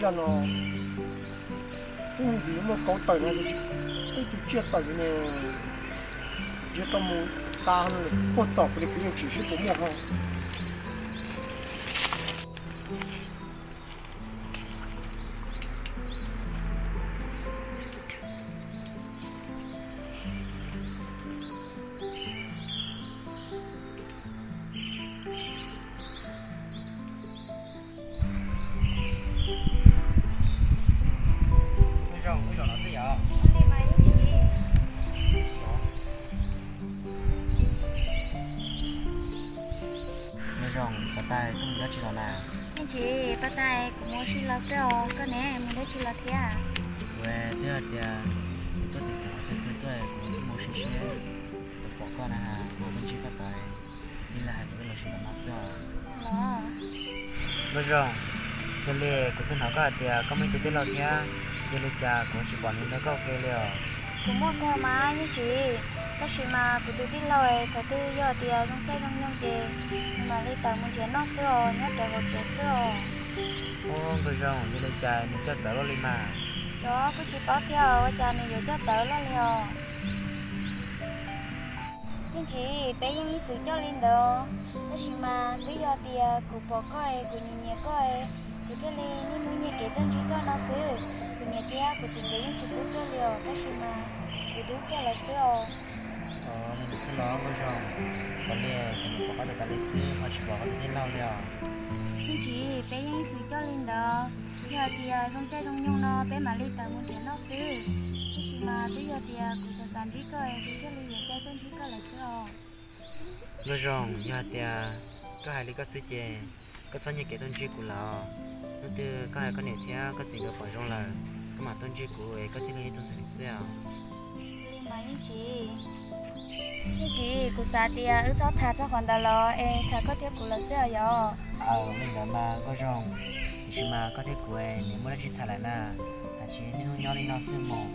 Cov no tub ntxiv muaj kauv tawm no, peb tus tsiaj tawm ne, ntshe tau mus tas puag tom kuv li kuv yeej tsis sib puas muaj ho. Nyob zoo, pas tais koj mus dab tsi los na? Yeej tsis, pas tais kuv mus ua si los xwb os, koj ne mus dab tsi los thiab? Kuv twb hais tias kuv tuaj tim kuv qhov chaw pw tuaj, kuv mus ua si seb puas pom koj na, kuv tuaj ntsib koj tod, thiaj li hais tias wb los sib tham no xwb os. Los, Nkauj Zoo, yog li kuv twb hnov koj hais tias koj muaj ib tug tij laug thiab, yog li cas kuv tsis pom nws nrog koj ua ke li os? Kuv muaj kawg mas Yeej Tsis, tab sis mas kuv tus tij laug thaum twg yog tias zoo caij zoo nyoog ces nws mam li tawm mus nrhiav noj xwb os, nyob rawv hauv tsev xwb os. Ub, Nkauj Zoo, yog li cas nws coj txawv luaj li mas? Xyov, kuj tsis paub thiab, ua cas nws yuav coj txawv luaj li os. Yeej Tsis, peb yeej ib txwm coj li ntawd, tab sis mas twb yog tias kuv pom koj es kuv nyiam nyiam koj es kuv thiaj li niaj hnub nyiag kev tuaj ntsib koj no xwb. Kuv niam thiab kuv txiv nkawd yeej tsis pub tuaj li os, tab sis mas kuv dub tuaj lawm xwb os. Ua li ntawd xwb los Nkauj Zoo, kuv li kuv mus pom koj tus kab li xwb ho tsis pom koj tus tij laug li os. Yeej Tsis, peb yeej ib txwm coj li ntawd, yog hais tias zoo caij zoo nyoog no peb mam li tawm mus nrhiav noj xwb, tab sis mas twb yog tias kuv xav xav ntsib koj es kuv thiaj li yuav caij tuaj ntsib koj lawm xwb os. Nkauj Zoo, yog hais tias koj hais li koj xwb ces koj txhob nyiag kev tuaj ntsib kuv lawm. Hnub twg koj hais koj niam thiab koj txiv nkawd pom zoo lawm, koj mam tuaj ntsib kuv es koj thiaj li ib tug ntxhais xwb os. Yeej Tsis, kuv xav tias wb txhob tham txog qhov ntawd los es tham koj thiab kuv lawm xwb os yog. Aws, li ntawd mas Nkauj Zoo, tiam sis mas koj thiab kuv es nws muaj dab tsi tham lawm na, tham tsis niaj hnub nyob li no xwb mus.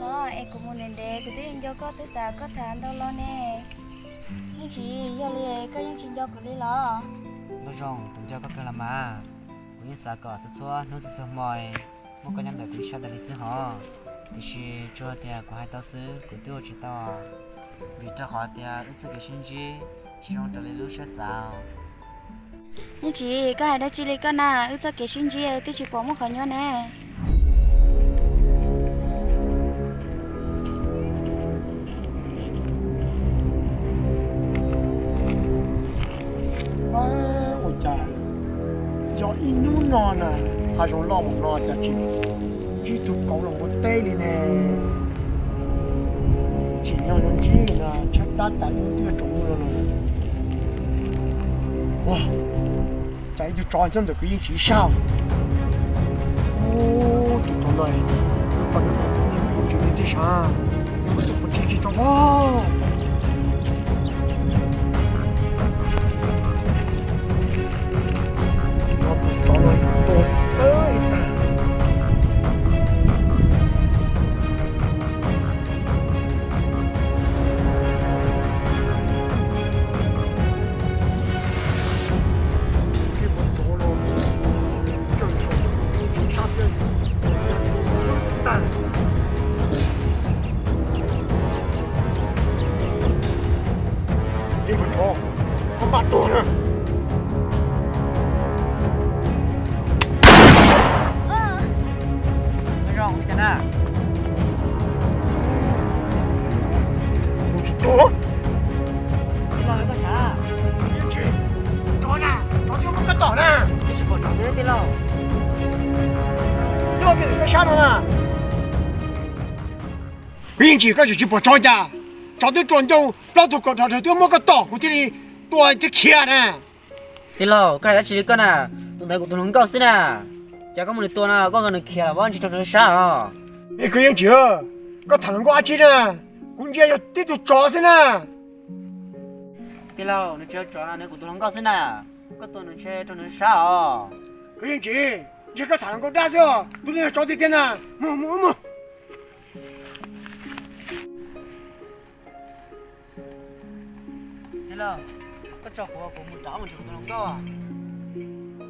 Los es kuv mus ntev ntev kuv twb nco koj twb xav koj tham ntau los ne. Yeej Tsis, yog li koj yeej tsis nco kuv li los? Nkauj Zoo, kuv nco koj kawg los mas. Kuv yeej xav kom txhua txhua hnub txhua txhua hmo muaj koj nyob ntawm kuv ib sab tas li xwb hos. Tiam sis tsuas tias kuv hais tau xwb kuv twb ua tsis tau, vim rau qhov tias wb txoj kev sib ntsib tsis zoo raws li lub siab xav. Yeej Tsis, koj hais dab tsi li koj na, wb txoj kev sib ntsib twb tsis pom muaj qhov nyuaj ne. Ua cas yog ib hnub no na, hav zoov loj mus no cas tsis ntsib tus kauv los ua teb li ne. Tsim nyog zoo ntsib na, tshaib plab tas ib hnub twb yuav tsaus ntuj no los. Ua cas ib tug tsov nyob ntawm kuv Yeej Tsis ib sab. Ub, tus tsov ntawd, tus tsov ntawd kuv Yeej Tsis tiag tiag sav. Ua tsis tso vog. Tus tsov no tua xwb tas. Koj npaj tuag na. Zoo cas na? Mus tsis tuag. Tij laug, koj sav. Yeej Tsis, tsov na, tsov twb muab koj tom na. Twb tsis pom tsov twb tij laug. Nyob pem koj sab no na. Kuv Yeej Tsis, koj tseem tsis pom tsov cas? Tsov twb rua ncauj plaub tug kaus dhos rau twb muab koj tom kuv thiaj li tua thiab khiav na. Tij laug, koj hais dab tsi li koj na? Tus ntawd kuv tus hluas nkauj xwb na. Cas koj muab nws tua no, koj nqa nws khiav los ua ntsis rau nws sab os. Kuv Yeej Tsis, koj tham hluas nkauj dab tsi na? Kuv ntsia yog tib tug tsov xwb na. Tij laug, nws tsis yog tsov na, nws kuv tus hluas nkauj xwb na. Koj tua nws ntshe rau nws sab os. Kuv Yeej Tsis, ntshe koj tham hluas nkauj dab xwb os, tus no yog tsov tiag tiag na. Mus mus mus. Tij laug, koj tso kuv, kuv mus rau mus nrhiav kuv tus hluas nkauj.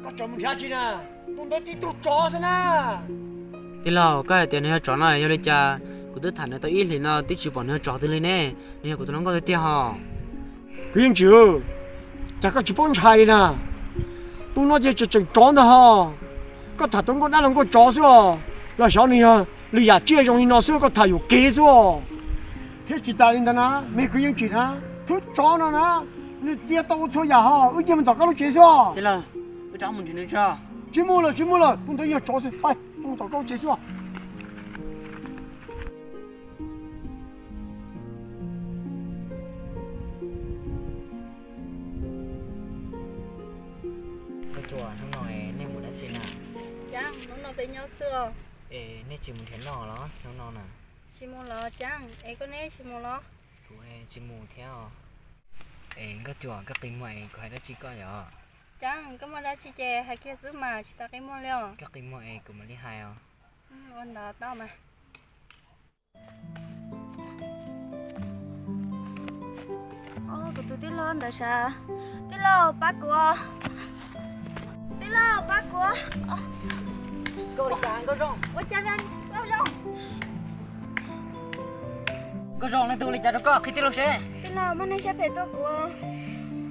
Koj tso mus nrhiav dab tsi na? Ntawd tib tug tsov xwb na. Tij laug, koj hais tias nws yog tsov no yog li cas? Kuv twb tham nws tau ib hlis no twb tsis pom nws yog tsov twg li ne, nws yog kuv tus hluas nkauj tiag tiag hos. Kwv Yeej Tsim, cas koj tsis paub ntshai li na? Tus no ces tseem tsov ntag hos. Koj tham tus nkauj dab los nkauj tsov xwb os, los xyov nws yog lwm yam tsiaj zoo li no xwb koj tham yuam kev xwb os. Thiab tsis tas li ntawd na, me Kwv Yeej Tsim na, tus tsov no na, nws txia tau ua txhua yam hos, wb cia mus tom koj lub tsev xwb os. Tsis mus lawm, tsis mus lawm, tus ntawd yog tsov xwb, mus tom koj lub tsev xwb os. Nkauj Cua, hnub no nej mus dab tsi na? Cav, hnub no peb nyob xwb os. Es nej tsis mus nrhiav noj los hnub no na? Tsis mus los Cav, es koj neb tsis mus los? Kuv tsis mus thiab os. Es Nkauj Cua, koj qi muag es kuv hais dab tsi koj yom? Cav, koj muaj dab tsi ces hais kiag xwb mas tsis tas qi muag li os. Koj qi muag es kuv mam li hais os. Ua ntawd tau mas. Kuv tus tij laug ntawd sav. Tij laug pab kuv. Tij laug pab kuv. Ua cas Nkauj Zoo? Nkauj Zoo, leej twg ua li cas rau koj? Qhia tij laug seb. Tij laug, muaj neeg siab phem tua kuv.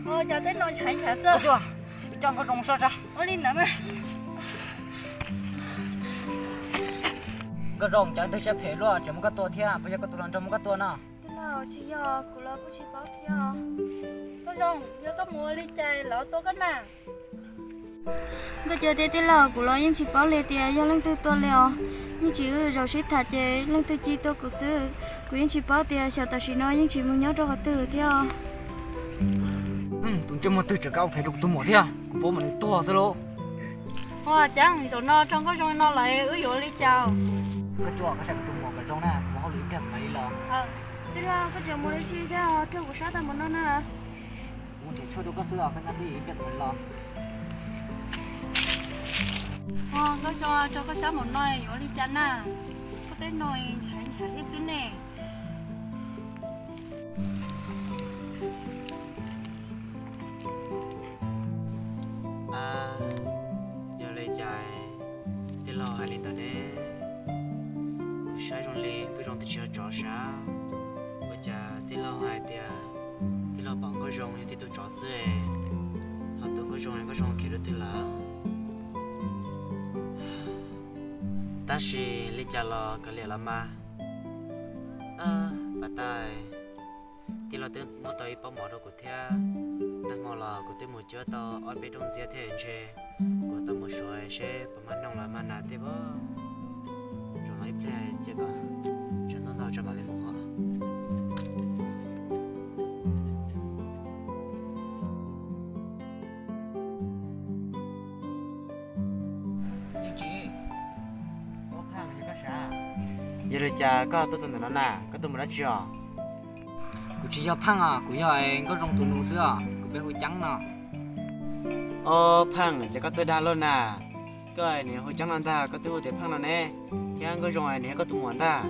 Ua cas tej no ntshav ntshav xwb. Nkauj Zoo, coj Nkauj Zoo mus soj tsa. Ua li ntawd mas. Nkauj Zoo, cas leej twg siab phem luaj tseem muab koj tua thiab? Puas yog koj tus hluas nraug muab koj tua no? Tij laug, tsis yog, kuv los kuj tsis paub thiab. Nkauj Zoo, yog koj mus ua li cas lawv tua koj na? Nkauj Cua thiab tij laug, kuv los yeej tsis paub li tias yog leej twg tua li os. Yeej tsis ua zaus sib tham ces leej twg ci tua kuv xwb. Kuv yeej tsis paub tias xyov tam sim no yeej tsis mus nyob rau qhov twg thiab. Tus ntsej muag twg tseem kam ua phem rau kuv tus muam thiab, kuv paub mas nws tuag xwb lauj. Ua cas zaum no raug Nkauj Zoo no lawm wb yuav ua li cas? Nkauj Cua, koj saib kuv tus muam kom zoo na, kuv mus hauj lwm ib pliag kuv mam li los. Tij laug, koj tseem mus li tsi thiab, raug kuv sab tag mus no na. Kuv mus nrhiav tshuaj rau koj xwb os, koj nyob twj ywm ib pliag kuv mam li los. Nkauj Zoo, raug koj sab mus no yuav ua li cas na? Koj tej no ntshav ntshav thiab xwb ne. Yog li cas tij laug hais li ntawd ne? Kuv saib zoo li Nkauj Zoo twb tsis yog tsov sav. Ua cas tij laug hais tias tij laug pom Nkauj Zoo yog tib tug tsov xwb, ho tus Nkauj Zoo Nkauj Zoo khiav rau twg lawm? Tab sis li cas los kav liam los mas. Pas tas tij laug twb muab tau ib pob mov rau kuv thiab. Nag hmo los kuv twb mus cuab tau ob peb rooj ntxiab thiab ntshe kuv tau mus suav seb puas mag noog los mag nas tej pob. Zaum no ib pliag cia kom tshav ntuj ntau tso mam li mus hos. Yog li cas koj tuaj txog ntawm no na, koj tuaj mus dab tsi os? Kuv tsis yog Pheej os, kuv yog Nkauj Zoo tus nus xwb os, kuv peb hu Ceeb no. Ob, Pheej, ces koj txawj dag luaj na. Koj niam hu Ceeb no ntag, koj twb hu tias Pheej no ne, thiab Nkauj Zoo niam yog koj tus muam ntag.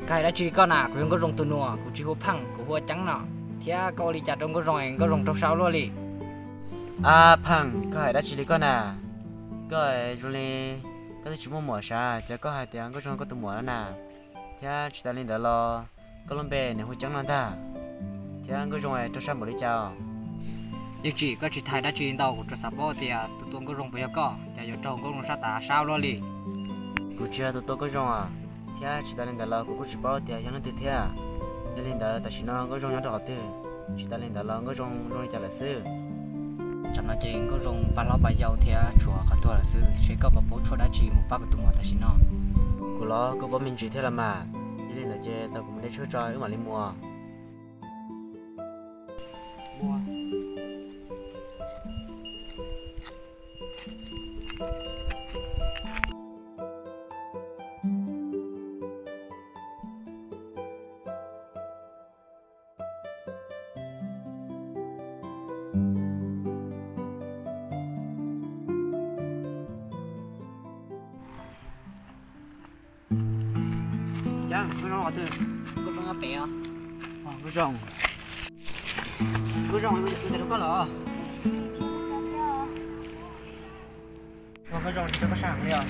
Koj hais dab tsi li koj na, kuv yog Nkauj Zoo tus nus, kuv tsis hu Pheej, kuv hu ua Ceeb no. Thiab koj ua li cas rau Nkauj Zoo, Nkauj Zoo raug sab luaj li? Ab Pheej, koj hais dab tsi li koj na? Koj zoo li koj twb tsis muaj muam sav, ces koj hais tias Nkauj Zoo koj tus muam no na. Thiab tsis tas li ntawd los koj lub npe nws hu Ceeb no ntag, thiab Nkauj Zoo raug sab npaum li cas? Yeej tsim, koj tsis thaij dab tsi ntau, kuv tsuas xav paub tias tus tua Nkauj Zoo puas yog koj, cas yuav raug Nkauj Zoo sab tas sab luaj li. Kuv tsis yog tus tua Nkauj Zoo, thiab tsis tas li ntawd los kuv kuj tsis paub tias yog leej twg thiab. Yog li ntawd tam sim no Nkauj Zoo nyob rau qhov twg? Tsis tas li ntawd los Nkauj Zoo zoo li cas lawm xwb? Tam no ces Nkauj Zoo pab hlob pab yau thiab tshuav qhov tuag lawm xwb, seb koj puas paub tshuaj dab tsi mus pab kuv tus muam tam sim no. Kuv los kuj paub me ntsis thiab los mas, yog li ntawd ces tau kuv mus de tshuaj tso wb mam li mus. Nkauj Zoo, Nkauj Zoo, kuv ntawm rau koj los. Nkauj Zoo, tsis tso koj sab heev li os.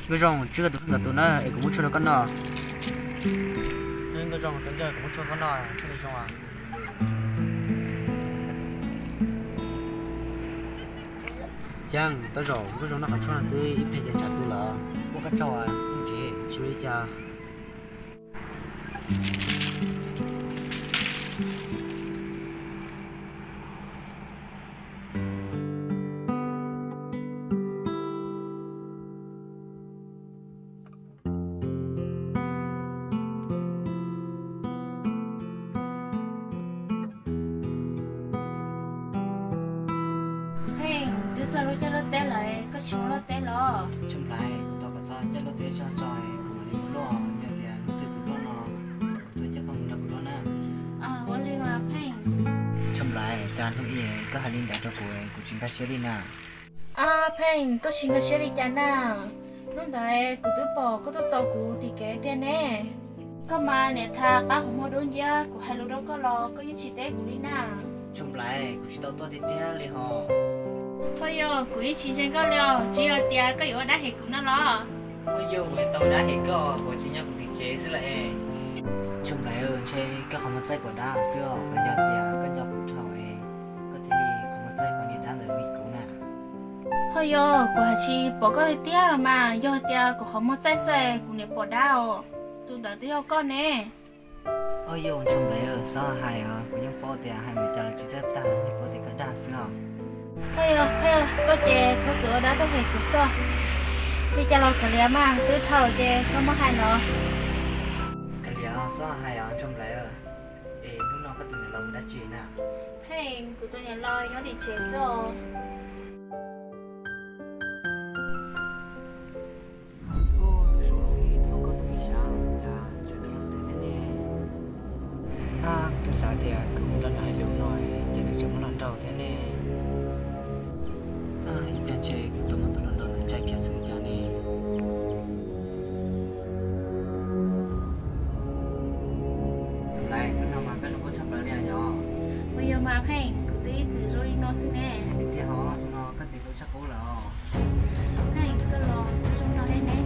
Nkauj Zoo, tswb koj tus kheej ntawd tus na es kuv muab tshuaj rau koj noj. Nkauj Zoo, tus ncauj, kuv muab tshuaj koj noj thiaj li zoo. Caag, tab zaum Nkauj Zoo noj qhov tshuaj no xwb ib pliag ces ntshav tu lawm. Ua koj tsaug, tsis li cas. Pheej, twb txog lub caij luaj teb lawm, koj tsis mus luaj teb los? Tshuaj Nplaiv, kuv tos kom txog caij luaj teb tso tso kuv mam li mus luaj, yog tias hnub twg kuv luaj no kuv tuaj coj koj mus nrog kuv luaj na. Ua li mas Pheej. Tshuaj Nplaiv, cas hnub ib koj hais li ntawd rau kuv, kuv tsis nkag siab li na. Pheej, koj tsis nkag siab li cas na? Hnub ntawd kuv twb pom koj tuaj tos kuv tim kev tiag ne. Koj mas niam thas qab qhov muag dub nciab, kuv hais lus rau koj los koj yeej tsis teb kuv li na. Tshuaj Nplaiv, kuv tsis tau tuaj tiag tiag li hos. Ho yog kuv yeej tsis ntseeg koj li os, tsis yog tias koj yuav ua dab hem kuv no los? Ho yog kuv tau dab hem koj, kuv tsis nyob kuv tim tsev xwb lawm es. Tshuaj Nplaiv, ntshe koj qhov muag txaij pom dab xwb os, los yog tias koj nco kuv dhau es koj thiaj li qhov muag txaij pom niag dab ntawd li kuv na. Ho yog kuv hais tsis pom koj tiag los mas, yog tias kuv qhov muag txaij xwb es kuv niam pom dab os, tus ntawd twb yog koj ne. Ho yog Tshuaj Nplaiv, txhob hais os, kuv yeej paub tias hais mus cas los tsis txawj tag, yeej paub tias koj dag xwb os. Ho yog, ho yog koj ces txhob txwm ua dab tuaj hem kuv xwb. Li cas los kav liam mas, twb dhau lawm ces txhob muab hais los. Kav liam, txhob hais os Tshuaj Nplaiv. Es hnub no koj tus niam laus mus dab tsi na? Pheej, kuv tus niam laus nyob tim tsev xwb os. Tus zoo li thaum koj tus ib sab cas tseem nrog leej twg thiab ne? Ab, kuv twb xav tias kuv mus nrog nws hais lus no ces nws tseem muab los nrauj thiab ne. Ab, ib pliag ntshe kuv tus muam tus hluas nraug ntawd ntshai kiag xwb cas ne. Tus ntawd, hnub no mas koj zoo nkauj tshaj plaws li os. Ua yog mas Pheej, kuv twb ib txwm zoo li no xwb ne. Tiag hos, hnub no koj txiv hlub tshaj qub lawm os. Pheej, koj los koj zoo no thiab ne.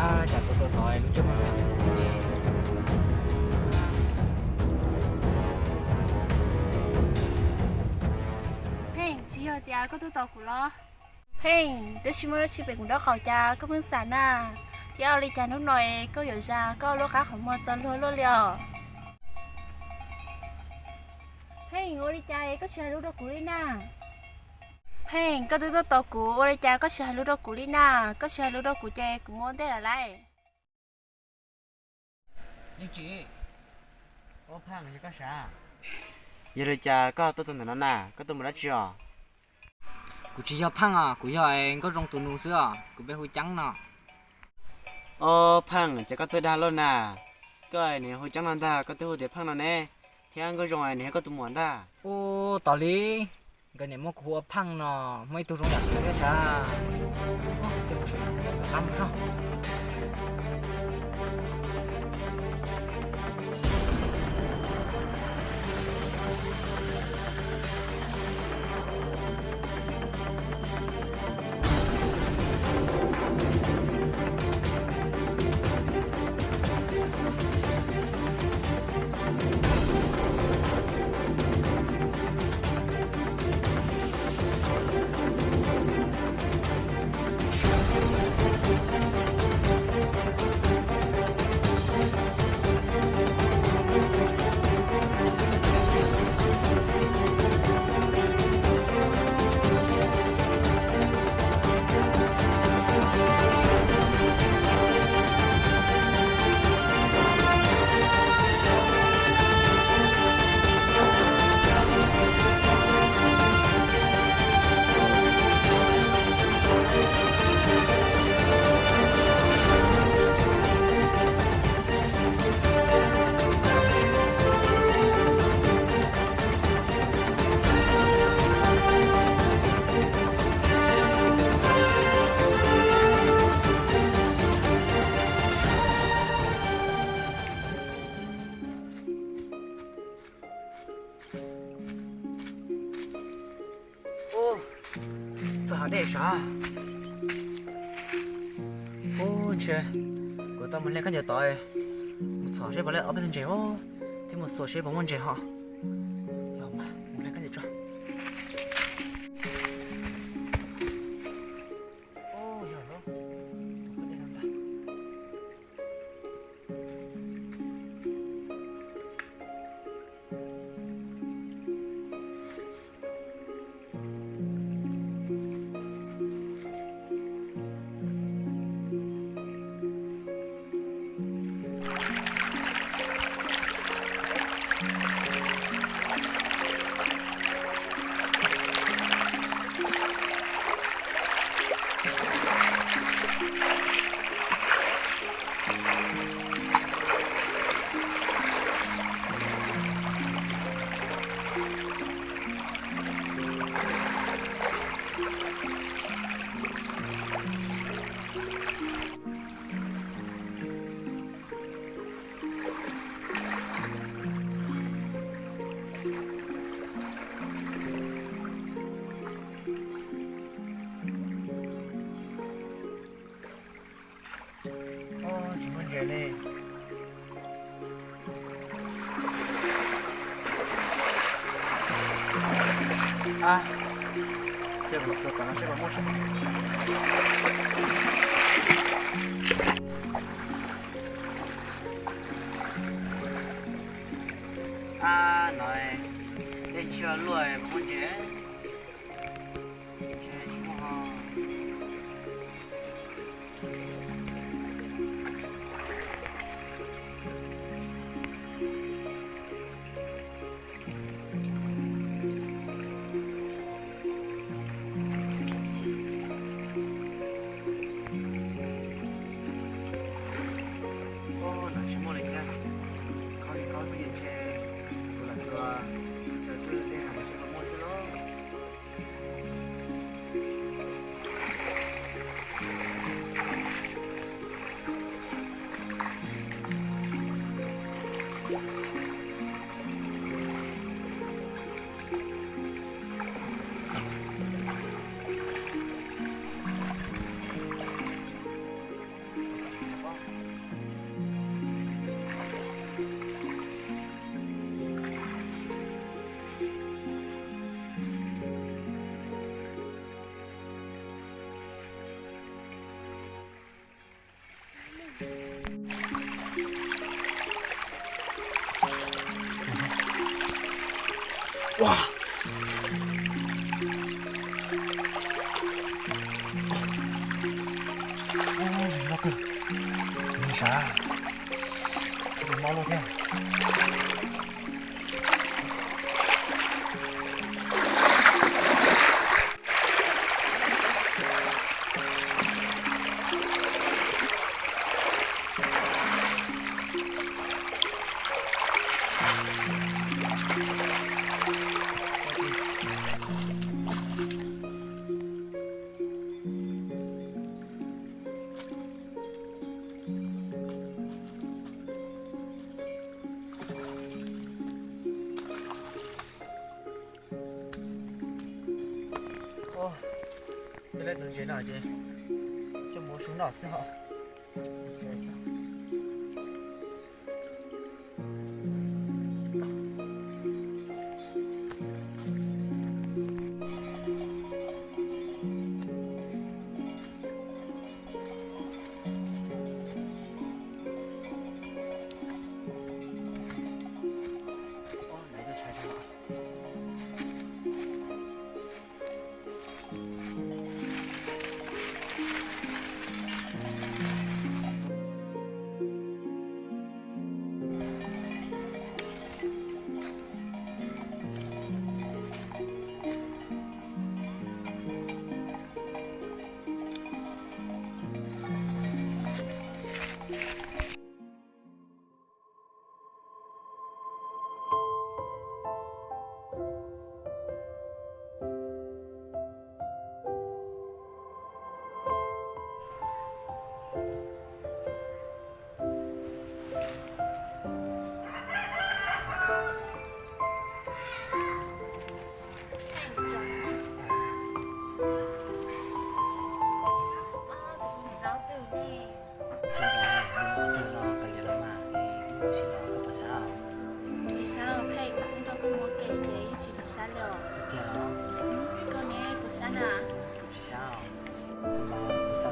Ab, cas tuaj dua tod lub ntsej muag nyob. Pheej, tsis yog tias koj tuaj tos kuv los? Pheej, twb tsis muaj dab tsi pem kuv nraub qaum cas koj pheej xam na. Thiab ua li cas hnub no es koj yuav zam koj lub qab qhov muag txog luag luaj li os? Pheej, ua li cas es koj tsis hais lus rau kuv li na? Pheej, koj twb tuaj tos kuv, ua li cas koj tsis hais lus rau kuv li na? Koj tsis hais lus rau kuv ces kuv mus ua ntej lawm lauj. Yeej tsis. Ua Pheej, yog koj sav? Yog li cas koj tuaj txog ntawm no na, koj tuaj mus dab tsi os? Kuv tsis yog Pheej os, kuv yog Nkauj Zoo tus nus xwb os, kuv npe hu Ceeb no. Ob, Pheej, ces koj txawj dag luaj na. Koj niam hu Ceeb no ntag, koj twb hu tias Pheej no ne. Thiab Nkauj Zoo nws yog koj tus muam ntag. Ub, tos li, nkawd niam muab kuv hu ua Pheej no, muaj ib tug zoo yam kuv thiab sav. Ub, ces kuv sim rov qab mus tso. Ub, ntshe kuv tau mus hle khaub ncaws tod, mus txhom seb puas muaj ob peb tug ntses os, thiab mus xuas seb puas muaj ntses ho. Mus hle khaub ncaws tso. Tsis muaj ntses li. Cia kuv xuas tom no seb puas muaj. Ab, no dej ntshiab luaj, puas muaj ntses? Ntshe tsis muaj ho. Ub, no tsis muaj li thiab. Khaub li khaub xwb ces ntshe kuv lam xuas raws tej hav seb puas muaj xwb lauj. Ua, ua, ua, ua, ua, ua, ua, ua, mob luaj thiab. Ua, yog lawv tus ntses no ces coj mus ua su noj xwb hos.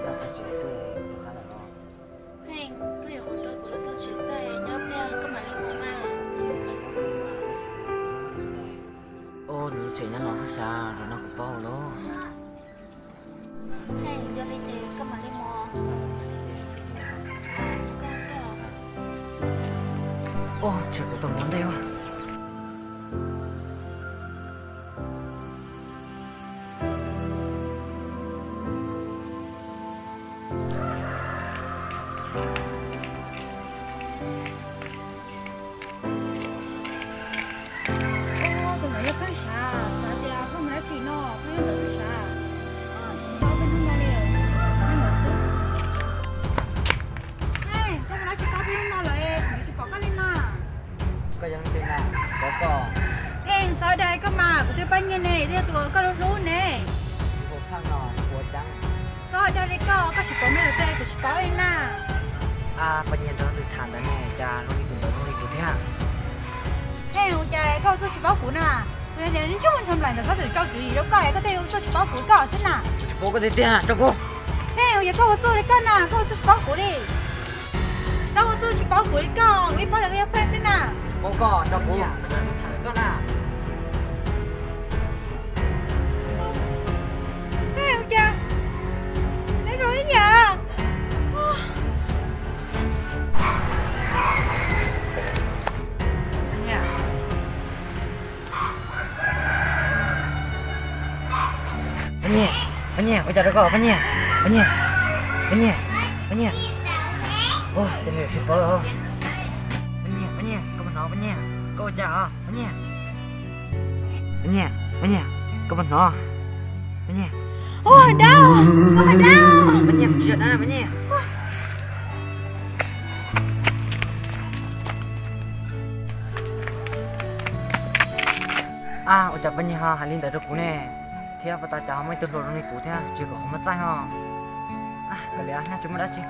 Koj txog tsev xwb, rov qab lawm los? Koj yuav qhuav nrog kuv los txog tsev xwb, nyob pliag koj mam li mus mas. Ua, nws tseem nyob no xwb sav, zaum no kuv paub lawm. Yog li ces koj mam li mus. Ua, ntshe kuv tau mus ntej ua. Ua, tus ntawd yog Pheej sav, xav tias koj mus dab tsi no, koj yog ntawd Pheej sav. Tsis paub peb hnub no li, yog ntawd xwb. Koj mus dab tsis paub peb hnub no lawm, kuv tsis pom koj li mas. Koj yog leej twg na, tsis paub koj. Pheej, txhob dag li koj mas, kuv twb Paj Nyiag ne, twb yog tus uas koj hlub hlub ne. Ua Pheej no, ua cas? Txhob dag li koj, koj tsis paub me ntawd tej, kuv tsis paub li na. Ab, Paj Nyiag nrog leej twg tham ntawd ne, cas zoo li tus ntawd zoo li kuv thiab. Pheej, ua cas koj ua txuj tsis paub kuv na? Kuv yog tias nws ntsoj ntsho nplaim ntawm koj txawm tso tswv yim rau koj es koj thiaj ua txuj tsis paub kuv li koj xwb na. Kuv tsis paub koj tiag tiag, tso kuv. Pheej, ua cas koj ua txuj li koj na, koj ua txuj tsis paub kuv li. Txhob ua txuj tsis paub kuv li koj, kuv yeej paub tias koj yog Pheej xwb na. Kuv tsis paub koj, tso kuv. Pheej, ua cas neb zoo ib yam? Paj Nyiag, Paj Nyiag, ua cas rau koj Paj Nyiag? Paj Nyiag, Paj Nyiag, Paj Nyiag, Paj Nyiag. Ua, ces nws tsis paub. Paj Nyiag, Paj Nyiag, koj puas hnov Paj Nyiag? Koj ua cas os Paj Nyiag? Paj Nyiag, Paj Nyiag, koj puas hnov? Paj Nyiag. Ua, dab, koj puas dab? Paj Nyiag, tsis yog dab Paj Nyiag. Ab, ua cas Paj Nyiag ho hais li ntawd rau kuv ne? Thiab puas tas cas ho muaj ib tug hluas zoo li kuv thiab tsis kom qhov muag txaij ho. Kav liam, tsis muaj dab tsi.